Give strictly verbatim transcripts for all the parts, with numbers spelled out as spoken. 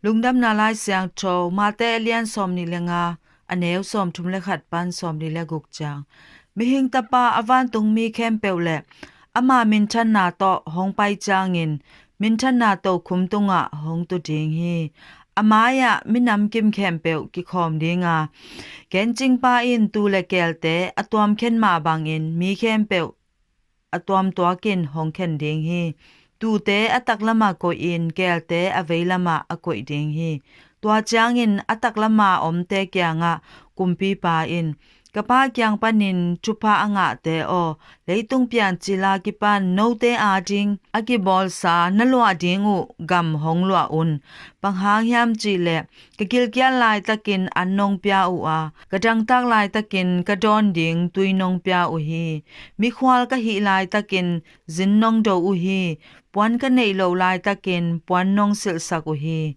Lungdamna Lai Siangtho, Mate a lian sawmnih le nga, a neu sawmthum le khat pan sawmnih le guk ciang. Mihing Tapa a vantungmi khempeuh le ama minthanna tawh hong pai ciangin, minthanna tokhum tungah hong tu ding hi. A mai-ah minamkim khempeuh kikhawm ding a, Gencingpa in tuu le keelte a tuamkhen mah bangin mi khempeuh a tuamtuakin hong khen ding hi. Tuute a taklamah koihin, keelte a veilamah a koih ding hi. Tua ciangin a taklama omte kiangah Kumpipa in, Ka Pa kiang panin thupha a ngahte aw, leitung piancil a kipan note ading a kibawlsa na luah ding uh gam hong luah un. Bang hang hiam cihleh, ka gilkial laitakin an nong pia uh a, ka dangtak laitakin ka dawn ding tui nong pia uh hi. Mikhual ka hih laitakin zin nong do uh hi. Puan ka neih loh laitakin puan nong silhsak uh hi.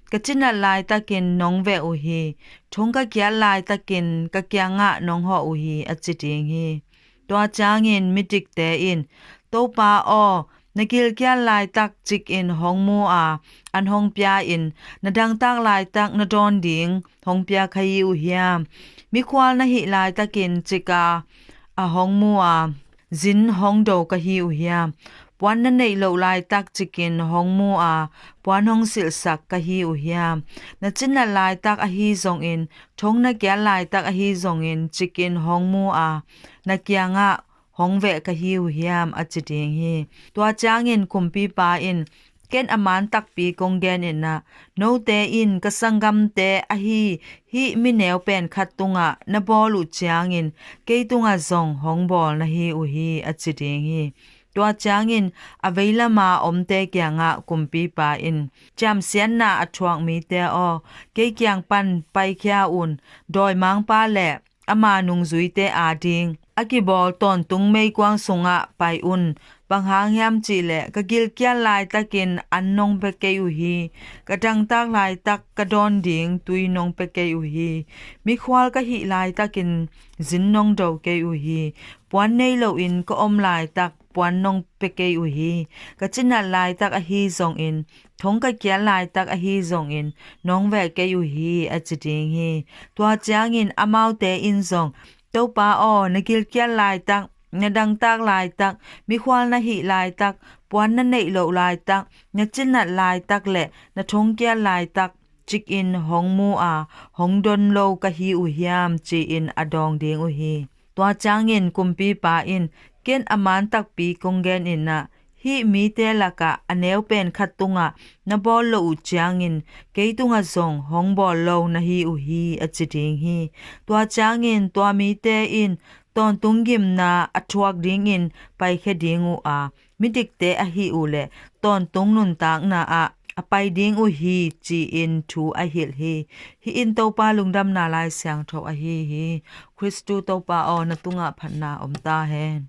Ka cinat laitakin nong veh uh hi. Thong ka kiat laitakin ka kiangah nong hawh uh hi, a ci ding hi. Tua ciangin midikte in, Topa aw, na gilkial laitak cikin hong mu a, an hong pia in, na dangtak laitak na dawn ding hong pia kha hi uh hiam? Mikhual na hih laitakin cika a hong mu a, zin hong do ka hi uh hiam? Puan na neih loh laitak cikin hong mu a, puan hong silhsak ka hi uh hiam? Na cinat laitak ahi zongin, thong na kiat laitak ahi zongin cikin hong mu a, na kiangah hong veh ka hi uh hiam, a ci ding hi. Tua ciangin Kumpipa in, Ken a man takpi kong gen in ah, note in ka sanggamte ahi hih mi neu pen khat tungah na bawl uh ciangin, kei tungah zong hong bawl na hi uh hi, a ci ding hi. Tua ciangin a veilama omte kiangah Kumpipa in, Ciamsiatna a thuak mite aw, kei kiang pan paikhia un. Dawimangpa le ama nungzuite ading a kibawl tawntung meikuang sungah pai un. Bang hang hiam cihleh, ka gilkial laitakin an nong pia kei uh hi. Ka dangtak laitak ka dawn ding tui nong pia kei uh hi. Mikhual ka hih laitakin zin nong do kei uh hi. Puan nei loin ka om laitak puan nong pia kei uh hi. Ka cinat laitak ahi zongin, thong ka kiat laitak ahi zongin, nong veh kei uh hi, a ci ding hi. Tua ciangin amaute in zong, Topa aw, na gilkial laitak, na dangtak laitak, mikhual na hih laitak, puan na neih loh laitak, na cinat laitak le na thongkiat laitak cikin hong mu a, hong don lo ka hi uh hiam, ci-in a dawng ding uh hi. Tua ciangin Kumpipa in, Ken a man takpi kong gen in ah, hih mite lakah a neu pen khat tungah na bawl lo uh ciangin, kei tungah zong hong bawl lo na hi uh hi, a ci ding hi. Tua ciangin tua mite in tawntung gimna a thuak dingin paikhia ding uh a, midikte ahi uh leh tawntung nuntakna ah a pai ding uh hi, ci-in thu a hilh hi. Hih in Topa Lungdamna Lai Siangtho ahi hi. Khristu Topa aw, na tungah phatna om ta hen.